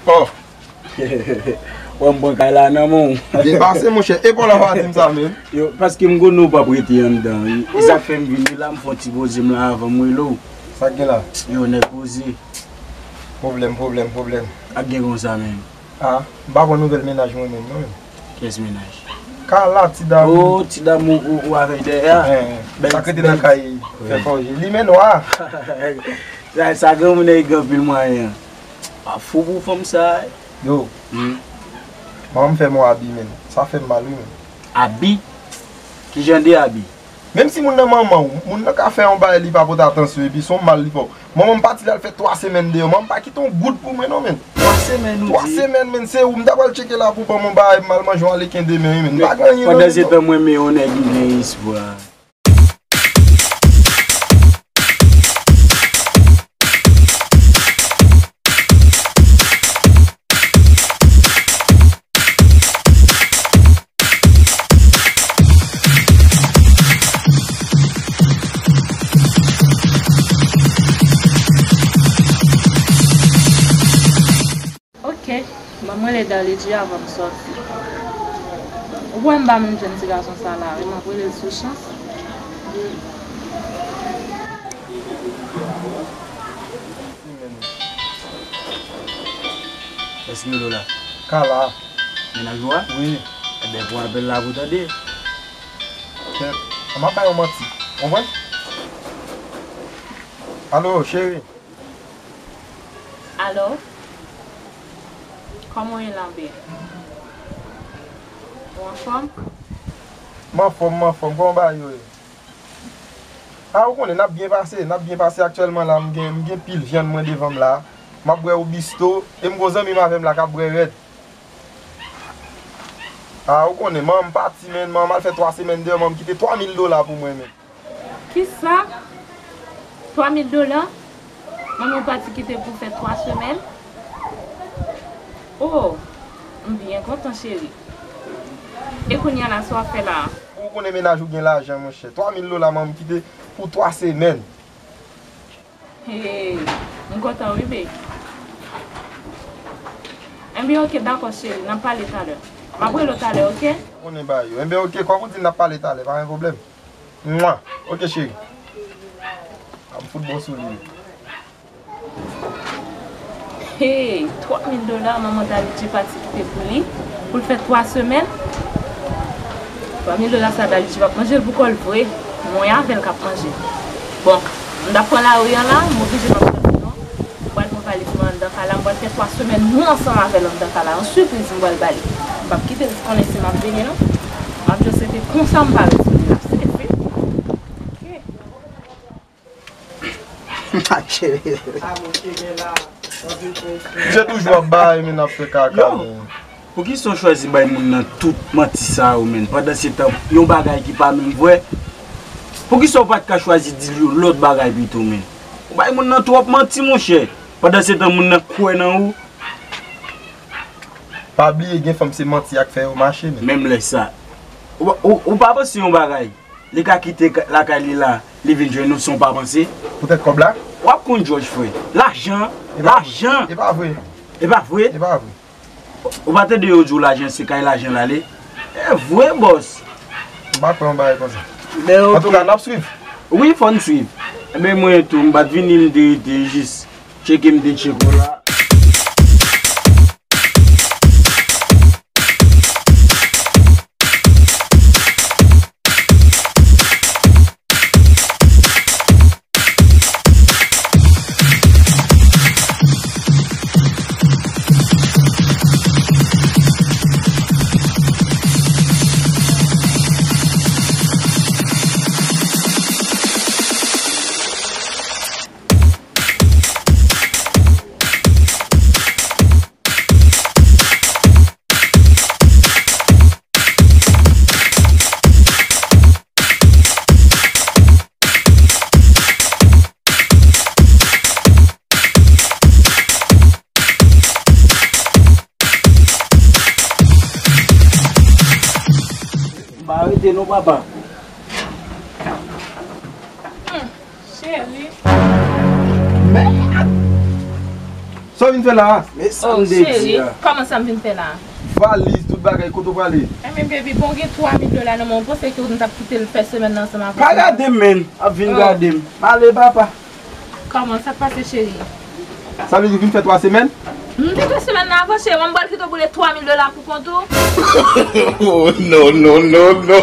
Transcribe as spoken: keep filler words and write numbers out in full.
Oh. Wè m pran kay la nan men w. Byen pase, monchè. E pa w la pa di m sa menm. Yo, paske m konnen w p ap rete anndan. E sa k fè m vini la, m fè yon ti poze m la avan m rele w. Sa k gen la? Yo, nèg poze. Pwoblèm, pwoblèm, pwoblèm. Sa k gen konsa menm? Ah, m pa pran nouvèl mennaj mwen menm, non, menm. Kiyès mennaj? Kala, ti dam. Oh, ti dam ou, ou, ou avèk dèyè a? Eh, bèl sa k rete nan kay fè fòje. Li men nwa. Sa, sa granmoun nan gen anpil mwayen. A fou pou fanm sa. Yo. Hmm. Manman m fè m yon abi, menm. Sa fè m mal, wi, menm. Abi? Ki jan de abi? Menm si moun nan manman w, moun nan ka fè yon bagay li pa pote atansyon, epi se yon mal li fè w. Manman m pati la, l fè twa semèn deyò. Manman m pa kite yon goud pou mwen, non, menm. Twa semèn, ou di? Twa semèn, menm, se ou. M ta pral tcheke la pou ban m yon bagay, m al manje yon aleken demen, wi, menm. M pa gen anyen, non, menm, non. Pandan se tan, mwen, men yon nèg m gen espwa. Ok, ban m rele Darlidji avan m sòti. Ou kwè m pa menm jwenn ti gason sa la wi, m ap rele l sou chans. Èske yo la? Kala. Mennaj ou a? Wi. Ebyen, pran apèl la pou tande. Kèt. An m ap bay yon manti. Konprann? Alo, cheri. Alo? Kòman w ye la, babe? Ou anfòm? M anfòm, m anfòm. Kòman bagay yo ye? A, ou konnen, n ap byen pase, n ap byen pase aktyèlman la. M gen, m gen pil vyann mwen devan m la. M ap bwè obisto, e m gon zanmi m avè m la k ap bwè rèd. A, ou konnen, manman m pati, menm, manman m al fè twa semèn deyò, manman m kite twa mil dola pou mwen, menm. Kisa? Twa mil dola? Manman w pati kite pou fè twa semèn? Oh, m byen kontan, cheri. E kounye a la, sa w ap fè la a? Ou konnen mennaj ou gen lajan, monchè. Twa mil dola manman m kite pou twa semèn. Hey, m kontan wi, babe. Enben, ok, dakò, cheri, n ap pale talè. M ap rele w talè, ok? Ou konnen bagay yo. Enben, ok, kòm ou di n ap pale talè, pa gen pwoblèm. Mwa. Ok, cheri. A m fout bon sou li. Hey, twa mil dola manman Darlidji pati kite pou li, pou l fè twa semèn. Twa mil dola sa Darlidji p ap manje l pou kò l vre. Mwen avè l k ap manje. Bon, m t ap pran lari a la, m oblije m ap sòti non. M pral pran valiz mwen anndan kay la, m pral fè twa semèn mwen ansanm avè l anndan kay la. Yon sipriz m pral ba li. M p ap kite l konnen si m ap vini non. M ap just rete konsa m pa ret sou li la. Se vre. Ok. Misye toujou ap bay, men ap fè kaka, men. Poukisa w chwazi bay moun nan tout manti sa yo, menn? Pandan se tan, yon bagay ki pa menm vre. Poukisa w pa t ka chwazi di l yon lòt bagay pito, menn? Ou bay moun nan twòp manti, monchè. Pandan se tan, moun nan kwè nan ou. Pa bliye, gen fanm se manti a k fè yo mache, menn. Menm lè sa. Ou, ou, ou pa panse yon bagay? Li ka kite ka-, lakay li la, li vin jwenn ou san w pa panse. Poutèt kòb la? W ap konn jòj, frè. Lajan, e pa, lajan. E pa vre. E pa vre? E pa vre. Ou pa tande yo di w lajan se kay lajan l ale? E vre, bòs. M pa kwè yon bagay konsa. Men, ok. Antouka, n ap swiv. Wi, fò n swiv. Enben, mwen tou, m pa t vini, m te rete jis tcheke, m te tcheke w la. M pa rete non, papa. Hmm, cheri. Mèd! Sa w vin fè la a? Men sa Oh, m te di cheri, a. Kòman sa m vin fè la? Valiz, tout bagay, kote w prale? Enben, baby, bon, gen twa mil dola nan men w. Ou panse ke w t ap kite l fè semèn nan ansanm avè Pa mwen? Gade m, men. Ap vin Oh. Gade m. M ale, papa. Kòman sa k pase, cheri? Sa vle di w vin fè twa semèn? M vin fè semèn nan avan, cheri. Mwen, m pral kite w boule twa mil dola pou kont ou. Oh, no, no, no, no.